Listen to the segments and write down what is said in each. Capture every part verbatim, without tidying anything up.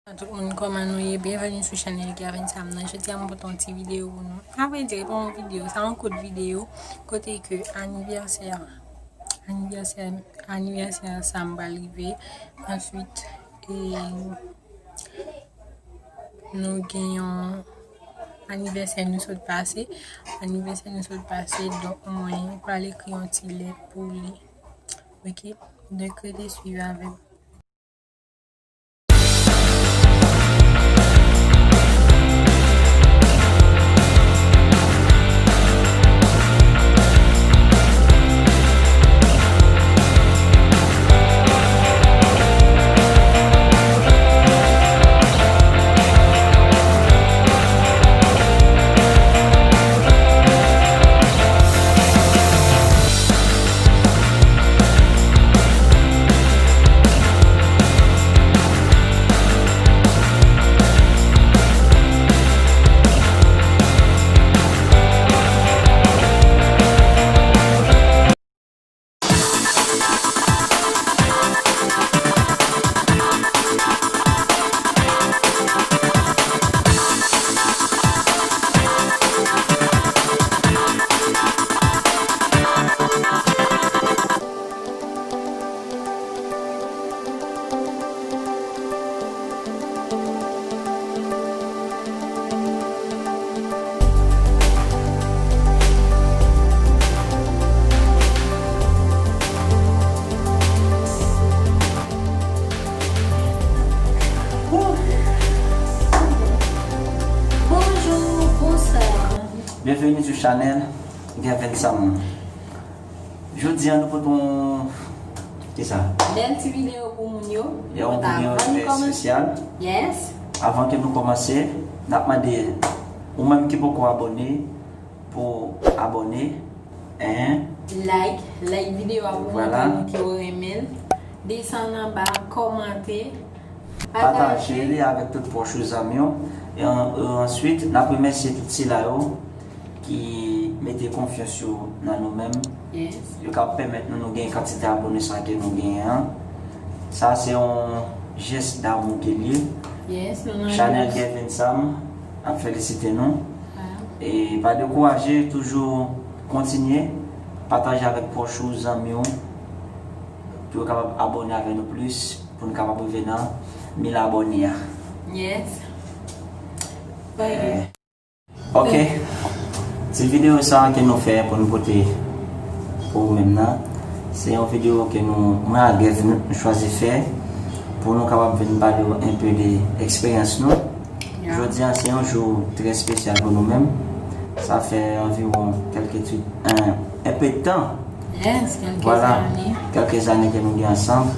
Tout moun, kòman nou ye? Byenveni sou chanèl Gavin Sam nan. Jodi a m pote yon ti videyo pou nou. A vrè di, pa yon videyo, sa yon kout videyo kote ke anivèsè, anivèsè, anivèsè Sam pral rive. Answit, e, nou gen yon anivèsè nou sot pase. Anivèsè nou sot pase, donk mwen pral ekri yon ti lèt pou li. Oke? Donk rete swiv avè m. Bonjou, bonswa. Byenveni sou chanèl Gavin Sam. Jodi a nou pote yon, kisa? Bèl ti videyo pou moun yo. Yon videyo trè espesyal. Yes. Avan ke nou kòmanse, n ap mande ou menm ki poko abòne pou abòne. Like, like videyo a pou montre nou ke w renmen l. Desann anba, kòmante, pataje li avèk tout pwòch ou, zanmi w. E an-, e answit, n ap remèsye tout sila yo ki mete konfyans yo nan nou menm. Yes. Yo ka pèmèt nou, nou gen kantite abòne sa ke nou genyen an. Sa se yon jès damou ke l ye. Yes, nou nan chanèl jès. Gavin Sam ap felisite nou. E pa dekouraje, toujou kontinye pataje avèk pwòch ou, zanmi w, pou yo kapab abòne avè nou plis, pou nou kapab rive nan mil abòne a. Yes. Eh, ok. Ti videyo sa a ke nou fè pou nou pote pou ou menm nan, se yon videyo ke nou, mwen ak Gavin, nou chwazi fè pou nou kapab vin pale w enpe de eksperyans nou. Jodi a, se yon jou trè espesyal pou nou menm. Sa fè anviwon kèlke ti, en, enpe de tan. Yes, kèlke zane. Kèlke zane ke nou gen ansanm.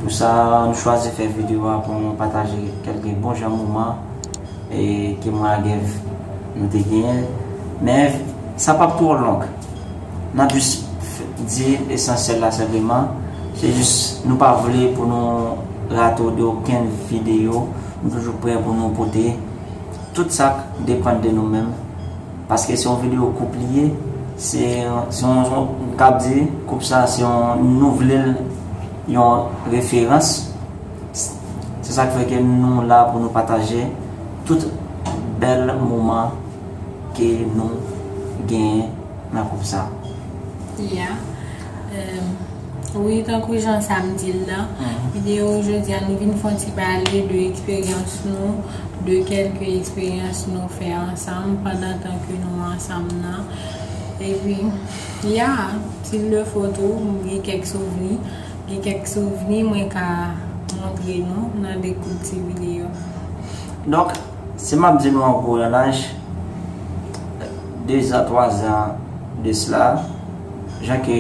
Pou sa, nou chwazi fè videyo a pou nou pataje kèlke bon jan moman, e, ke mwen ak Gav nou te genyen. Men, sa p ap twò long. N ap jis f-, di esansyèl la senpleman. Se jis, nou pa vle pou nou rate de okenn videyo. Nou toujou prè pou nou pote tout sa k depann de nou menm. Paske se yon videyo koup li ye. Se, se yon, yon, m kab di, koup sa, se yon, nou vle l yon referans. Se sa k fè ke nou la pou nou pataje tout bèl moman ke nou genyen nan koup sa. Yeah. Em, wi, tankou jan Sam di l lan, videyo jodi a, nou vin fè yon ti pale de eksperyans nou, de kèlke eksperyans nou fè ansanm pandan tan ke nou ansanm nan. Epi, yeah, s'il le faut tou, m gen kèk souvni, gen kèk souvni mwen ka montre nou nan de kout ti videyo. Donk, si m ap di nou an gwo, nan laj de zan, twa zan de sila, jan ke,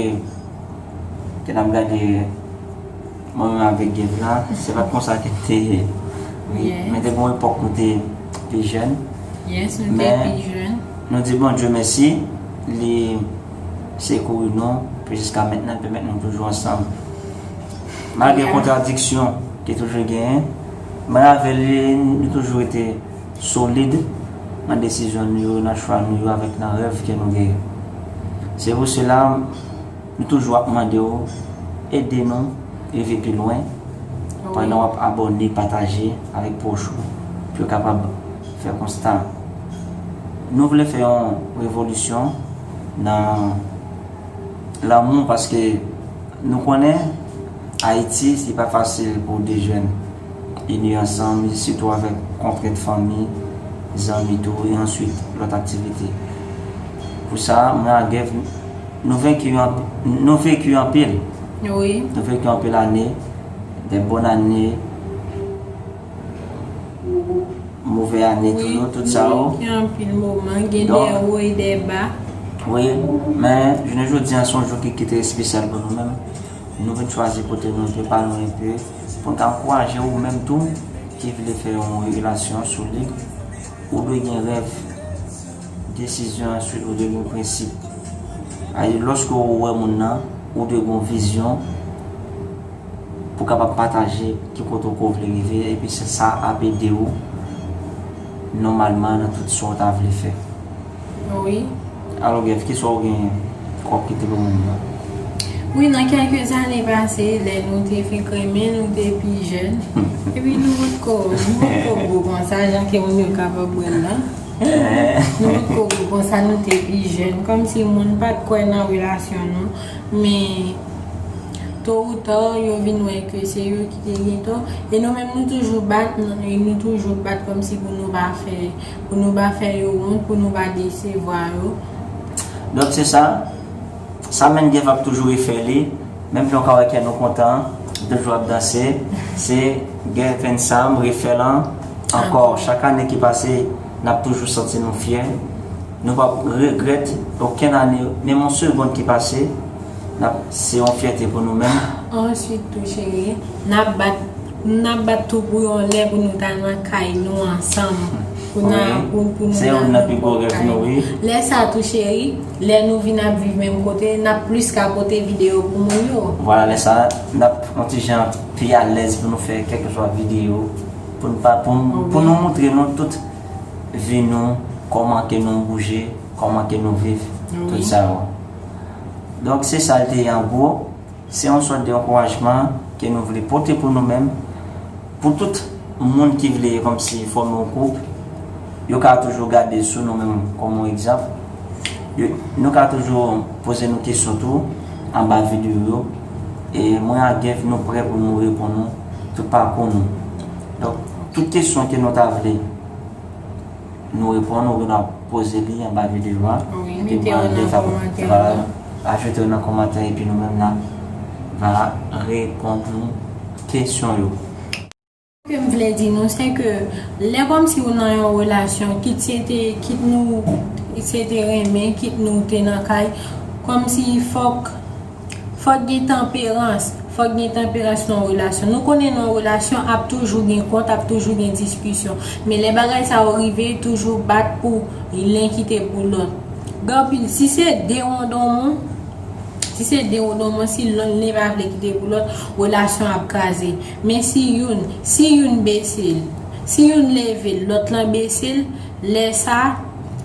ke n ap gade mwen menm avèk Gav la, se pa t konsa ke n te ye. Wi, men te gen yon epòk nou te pi jèn. Yes, nou te pi jèn. Men nou di Bondye mèsi, li sekouri nou, pou jiska mentnan, pèmèt nou toujou ansanm. Malgre kontradiksyon ki toujou genyen, mwen avè li, nou toujou rete solid nan desizyon nou yo, nan chwa nou yo, avèk nan rèv ke nou genyen. Se pou sela, nou toujou ap mande w ede nou rive pi lwen, Pandan w ap abòne, pataje avèk pwòch ou, pou yo kapab fè konsta. Nou vle fè yon revolisyon nan lanmou, paske nou konnen Ayiti, se pa fasil pou de jèn ini ansanm, sitou avèk kontrent fanmi, zanmi tou, e answit lòt aktivite. Pou sa, mwen ak Gèv, nou venki anp-, nou venki anpil. Wi. Nou venki anpil ane, de bòn ane, move ane tou, wi, tout sa yo. Gen anpil moman, gen de wo e de ba. Wi, men jounen jodi a se yon jou ki, ki te espesyal pou nou menm. Nou vin chwazi pote nou enpe, pale nou enpe, pou n ka ankouraje ou menm tou ki vle fè yon relasyon solid. Ou dwe gen rèv, desizyon, answit ou dwe gen prensip. Lòske ou wè moun nan, ou dwe gen vizyon pou kapab pataje ki kote ou vle rive, epi se sa ap ede ou nòmalman nan tout sa w ta vle fè. Wi. Alò, Gèv, kisa w gen kòm kite pou moun nan? Wi, nan kèlke zane pase, lè nou te fenk renmen, nou te pi jèn. Epi nou potko, nou potko gwo konsa, jan ke moun yo kapab wè l la. Nou potko gwo konsa, nou te pi jèn. Kòmsi moun pa t kwè nan relasyon nou. Men, to ou ta, yo vin wè ke se yo ki te gen tò. E nou menm, nou toujou bat, nou, e nou toujou bat kòmsi pou nou pa fè, pou nou pa fè yo wont, pou nou pa desevwa yo. Donk, se sa. Sa menm Gèv ap toujou refè li. Menm jan w ka wè kè nou kontan, toujou ap danse. Se Gèv and Sam refè l ankò. Chak ane ki pase, n ap toujou santi nou fyè. Nou p ap regrèt okenn ane, menm yon segonn ki pase, n ap, se yon fyète pou nou menm. Answit tou, cheri, n ap bat, n ap bat tou pou yon lè pou nou ta nan kay nou ansanm. Pou n a, wi, pou, pou nou se youn nan pi gwo rèv nou, wi. Lè sa tou, cheri, lè nou vin ap viv menm kote, n ap plis ka pote videyo pou moun yo. Vwala, lè sa, n ap yon ti jan pi alèz pou nou fè kèlkeswa videyo, pou n pa, pou, pou nou montre nou tout vi nou, kòman ke nou bouje, kòman ke nou viv, wi, tout sa yo. Donk, se sa l te ye an gwo. Se yon sòt de ankourajman ke nou vle pote pou nou menm, pou tout moun ki vle kòmsi fòme yon koup, yo ka toujou gade sou nou menm kòm yon egzanp. Yo, nou ka toujou poze nou kesyon tou anba videyo yo. E mwen ak Gèv, nou prè pou nou reponn nou tout pakou nou. Donk, tout kesyon ke nou ta vle nou reponn, oubyen n ap poze li anba videyo a. Wi, epi mete yo nan kòmantè. Vwala, ajoute yo nan kòmantè, epi nou menm n ap va reponn nou kesyon yo. Sa ke m vle di nou, se ke lè kòmsi ou nan yon relasyon, kit se te, kit nou se te renmen, kit nou te nan kay, kòmsi fòk Fòk gen tanperans. Fòk gen tanperans nan yon relasyon. Nou konnen nan yon relasyon ap toujou gen kont, ap toujou gen diskisyon. Men lè bagay sa yo rive, toujou bat pou len kite pou lòt. Gen anpil, si se de wondonmon, si se de wondonmon, si yonn pa vle kite pou lòt, relasyon ap kraze. Men si youn, si youn bese l, si youn leve l, lòt lan bese l, lè sa,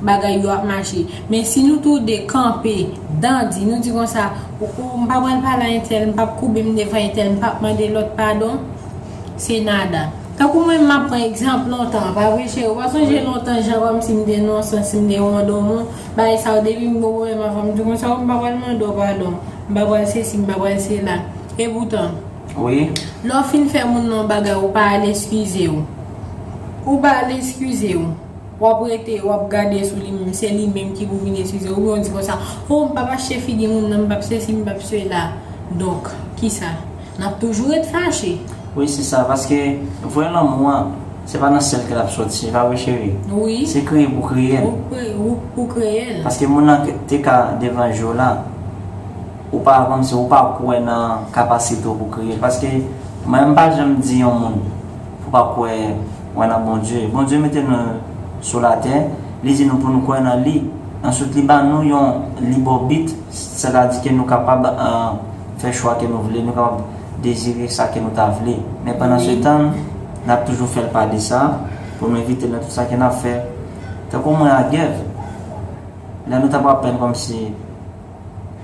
bagay yo ap mache. Men si nou tou de kanpe, dandi, nou di konsa, ou, ou, m pa pral pale a entèl, m p ap koube m devan entèl, m p ap mande lòt padon, se nada. Tankou mwen, m ap pran egzanp lontan, pa vre, cheri? Ou pa sonje lontan, jan kòmsi m te nonsan, si m te wondonmon, bagay sa yo, depi m gen pwoblèm avè w, m di konsa, ou, m pa pral mande w padon, m pa pral sesi, m pa pral sela. Epoutan, wi, lè w fin fè moun nan yon bagay, ou pa al eskize w. Ou pa al eskize w. W ap rete, w ap gade sou li menm, se li menm ki pou vin eskize w. Oubyen w di konsa, o, m p ap achte figi moun nan, m p ap sesi, m p ap sela. Donk, kisa? N ap toujou ret fache. Wi, se sa, paske vrè lanmou an, se pa nan syèl ke l ap sòti, se pa vre, cheri? Wi. Se kreye pou kreye l. Ou kre-, ou, pou kreye l. Paske moun nan te ka devan je w la, ou pa, kòmsi ou pa kwè nan kapasite w pou kreye l. Paske mwen, m pa janm di yon moun pou pa kwè, wè nan Bondye. Bondye mete nou sou latè, li di nou pou nou kwè nan li. Answit, li ba nou yon libòbit, sètadi ke nou kapab, eh, fè chwa ke nou vle, nou kapab dezire sa ke nou ta vle. Men pandan se tan, n ap toujou fè l pa de sa, pou nou evite nan tout sa ke n ap fè. Tankou mwen ak Gèv, lè nou t ap apèn kòmsi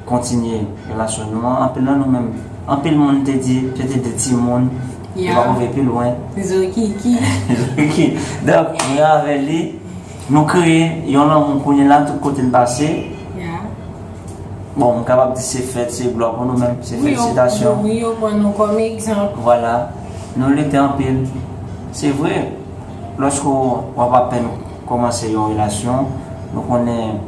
kontinye relasyon nou an, anpil nan nou menm, anpil moun te di, se te de timoun, Yo pa pwouve pi lwen. Zo kiki. Donk, mwen avè li, nou kreye yon lanmou kounye la, tout kote n pase. Bon, m kapab di se fèt, se glwa pou nou menm, se felisitasyon. Wi, yo pran nou kòm egzanp. Vwala. Nou lite anpil. Se vre, lòske w ap apèn kòmanse yon relasyon, nou konnen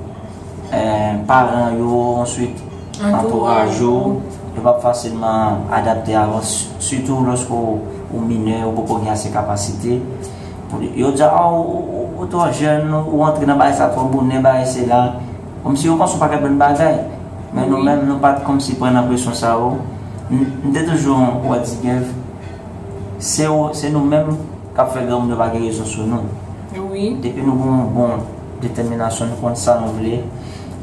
eh, paran yo, answit antouraj ou, yo p ap fasilman adapte avè w, sitou lòske w, ou minè, ou poko gen ase kapasite. Yo di, a, ou, ou, ou twò jèn, ou antre nan bagay sa twò bonè, bagay sila. Kòmsi yo panse yon pakèt bann bagay. Men nou menm, nou pa t kòmsi pran nan presyon sa yo. M, m te toujou wè di Gev, se, se nou menm k ap fè granmoun yo pa gen rezon sou nou. Depi nou gen yon bon detèminasyon, nou konn sa nou vle,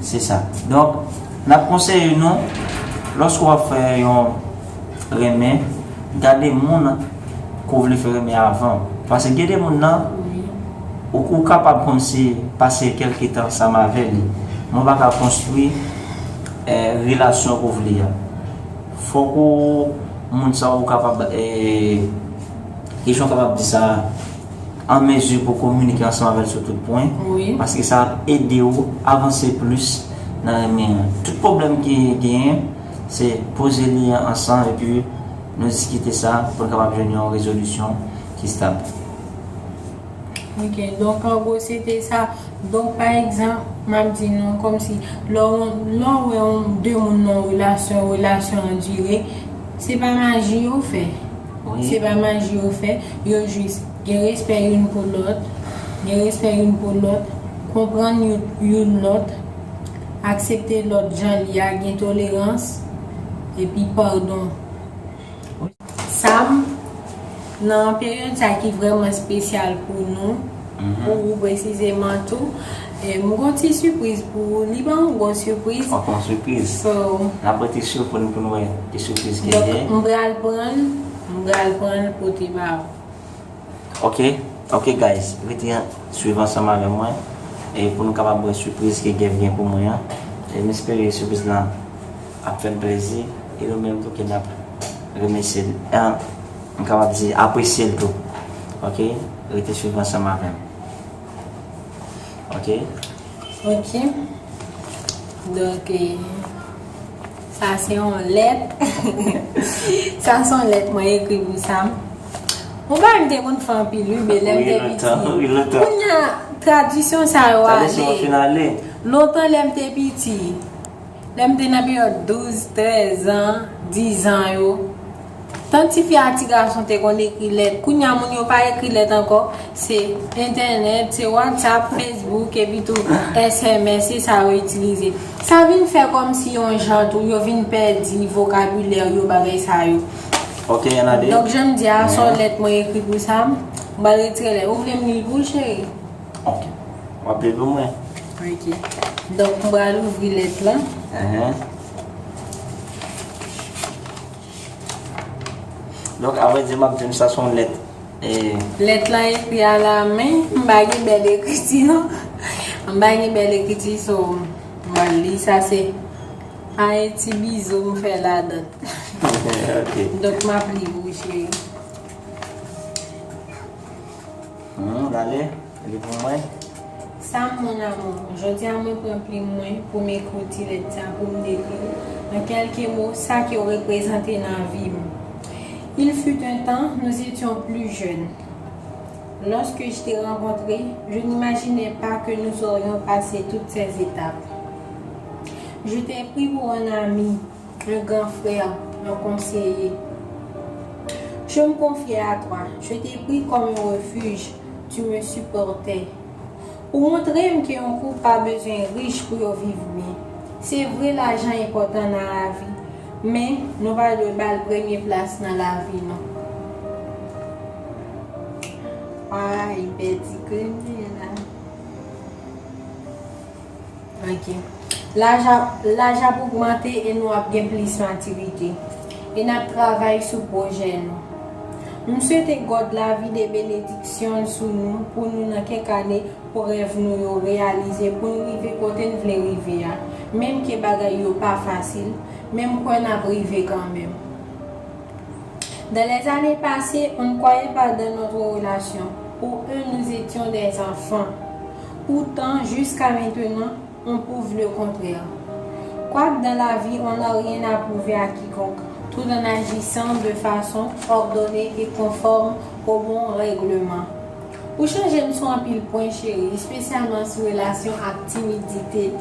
se sa. Donk, n ap konseye nou, lòske w ap fè yon renmen, gade moun ke w vle fè renmen avan. Paske gen de moun nan, ou, ou kapab kòmsi pase kèlke tan ansanm avè li, men w pa ka konstwi eh, relasyon ke w vle a. Fòk ou, moun sa ou kapab, eh, kijan w kapab di sa, an mezi pou kominike ansanm avè l sou tout pwen. Paske sa ap ede w avanse plis nan renmen an. Tout pwoblèm ki genyen, se poze li ansanm epi nou diskite sa pou n kapab jwenn yon rezolisyon ki stab. Ok, donk an gwo se te sa. Donk pa egzanp, m ap di nou kòmsi lè w, lè w wè yon de moun nan yon relasyon, relasyon an dire, se pa maji yo fè. Se pa maji yo fè, yo jis gen respè youn pou lòt, gen respè youn pou lòt, konprann youn, youn lòt, aksepte lòt jan li a, gen tolerans, epi padon. Sam, nan peryòd sa ki vrèman espesyal pou nou, pou ou presizeman tou, e, m gon ti sipriz pou ou. Li pa yon gwo sipriz. Ok, yon sipriz. So, n ap rete sou pou n, pou n wè ki sipriz ki gen. M pral pran l, m pral pran l pote ba ou. Ok, ok guys, rete swiv ansanm avè mwen e pou nou kapab wè sipriz ke Gev gen pou mwen an. E m espere sipriz lan ap fè n plezi e nou menm tou ke n ap remèsye l, an, m kapab di apresye l tou. Ok, rete swiv ansanm avè m. Ok. Ok. Donk, eh, sa se yon lèt. Sa se yon lèt mwen ekri pou Sam. Yon bagay m te konn fè anpil, wi, men lè m te piti. Kounye a, tradisyon sa yo ale. Lontan lè m te piti, lè m te nan peryòd douz, trèz an, diz an yo, tan tifi a ti gason te konn ekri lèt. Kounye a moun yo pa ekri lèt ankò, se entènèt, se WhatsApp, Facebook, epi tou S M S, se sa yo itilize. Sa vin fè kòmsi yon jan tou, yo vin pèdi vokabilè yo, bagay sa yo. Ok, y en a deux. Donk, jan m di a, se yon lèt mwen ekri pou Sam. M pral retire lèt. Ou vle m li l pou ou, cheri? Ok. W ap li l pou mwen. Ok. Donk, m pral ouvri lèt lan. Enhen. Donk, avrèdi, m ap di nou sa se yon lèt. E lèt lan ekri alamen, m pa gen bèl ekriti, non. M pa gen bèl ekriti, so, m pral li sa, se a yon ti bizo m fè ladan. Ok. Donk, m ap li pou ou, cheri. Hmm, ale, li pou mwen. Sam, mon amour, jodi a mwen pran plim mwen pou m ekri w ti lèt sa pou m dekri w, an kèlke mo, sa ke w reprezante nan vi m. Il fut un temps, nous étions plus jeunes. Lorsque je t'ai rencontré, je n'imaginais pas que nous aurions passé toutes ces étapes. Je t'ai pris pour un ami, un grand frère, un conseiller. Je me confiais à toi, je t'ai pris comme un refuge, tu me supportais. Ou montre m ke yon koup pa bezwen rich pou yo viv byen. Se vre, lajan enpòtan nan lavi, men nou pa dwe ba l premye plas nan lavi nou. Ay, pèdi kremye la. Ok. Laj ap, laj ap ogmante e nou ap gen plis matirite. E n ap travay sou pwojè nou. M swete God la vide benediksyon l sou nou pou nou nan kèk ane pou rèv nou yo reyalize, pou n rive kote n vle rive a. Menm ke bagay yo pa fasil, men m kwè n ap rive kanmenm. Dans les années passées, on ne croyait pas dans notre relation. Pour eux, nous étions des enfants. Pourtant, jusqu'à maintenant, on prouve le contraire. Quoique dans la vie, on n'a rien à prouver à quiconque, tout en agissant de façon ordonnée et conforme au bon règlement. Ou chanje m sou anpil pwen, cheri, espesyalman sou relasyon ak timidite.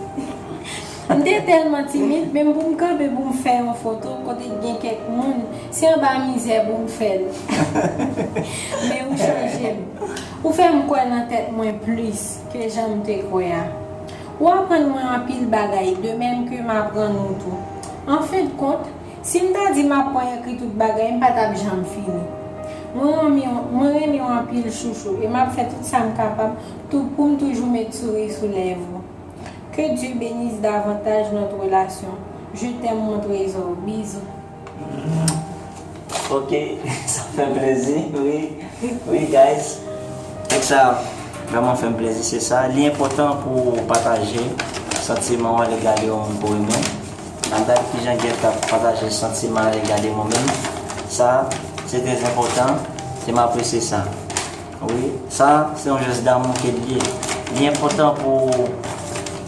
M te tèlman timid, menm pou m kanpe pou m fè yon foto kote gen kèk moun, se anba mizè pou m fè l. Men ou chanje m. Ou fè m kwè nan tèt mwen plis ke jan m te kwè a. Ou aprann mwen anpil bagay, de menm ke m aprann ou tou. An fen de kont, si m ta di m ap pran ekri tout bagay, m pa t ap janm fini. Mwen renmen w, mwen renmen w anpil, chouchou, e m ap fè tout sa m kapab tou pou m toujou met souri sou lèv ou. Que Dieu bénisse davantage notre relation. Je t'aime, mon trésor. Bisous. Ok, sa fè m plezi, wi. Wi, guys. Tèks sa vrèman fè m plezi, se sa. Li enpòtan pou w pataje santiman w alèga de yon moun ke w renmen. Nan dat kijan Jeff t ap pataje santiman alèga de mwen menm. Sa, se trè enpòtan. E m apresye sa. Wi, sa, se yon jès damou ke l ye. Li enpòtan pou w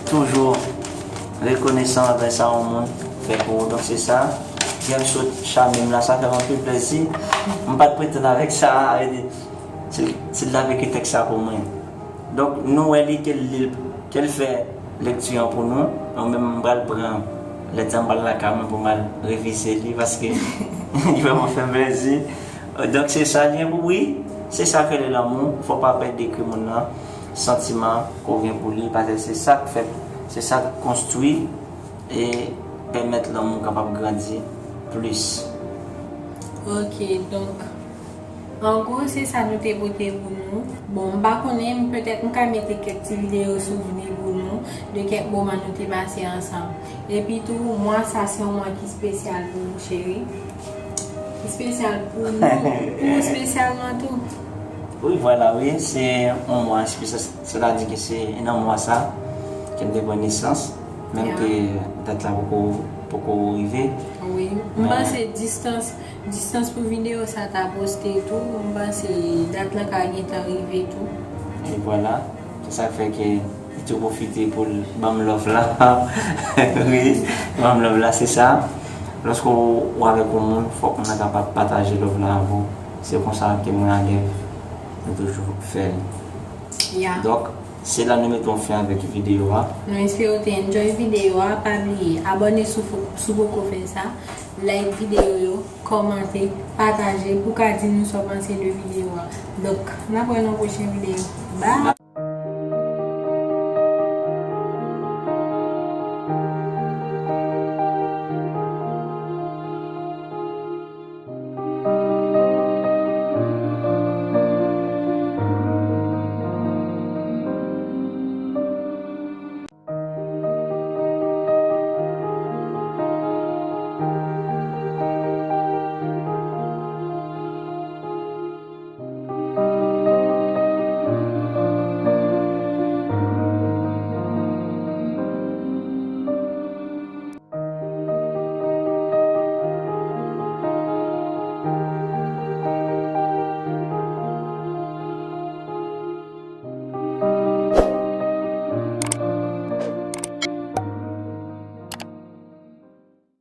toujou rekonesan anvè sa yon moun fè pou ou. Donk, se sa. Jeff sot chame m la, sa fè m anpil plezi. M pa t pretann avèk sa, se, se l t ap ekri tèks sa pou mwen. Donk, nou wè li ke l li l, ke l fè lekti an pou nou. Mwen menm, m pral pran lè tan m pral lakay mwen pou m al revize li, paske li vrèman fè m plezi. Donk, se sa li ye, wi, se sa k rele lanmou. Fò w pa pè dekri moun nan santiman ke w gen pou li, paske se sa k fè, se sa k konstwi e pèmèt lanmou kapab grandi plis. Ok, donk, an gwo, se sa nou te pote pou nou. Bon, m pa konnen, petèt m ka mete kèk ti videyo souvni pou nou de kèk moman nou te pase ansanm. Epi tou, mwa sa se yon mwa ki espesyal pou ou, cheri. Ki espesyal pou nou, pou ou espesyalman tou. Wi, vwala, wi, se yon mwa espesyal, sètadi ke se nan mwa sa ke m te pran nesans, menm ke dat la poko, poko rive. Wi, m panse distans, distans pou videyo sa ta poste tou, m panse dat la ka gentan rive tou. E vwala, se sa k fè ke li tou pwofite pou l ban m love la. Wi, ban m love la, se sa. Lòske w, w avèk yon moun, fòk moun nan kapab pataje love la avè w. Se konsa ke mwen ak Jeff, nou toujou fè l. Ya. Donk, se la nou mete yon fen avèk videyo a. Nou espere w te enjoy videyo a. Pa bliye abòne si w fo-, si w poko fè sa, like videyo yo, kòmante, pataje pou w ka di nou sa w panse de videyo a. Donk, n ap wè nan pwochen videyo. Bye!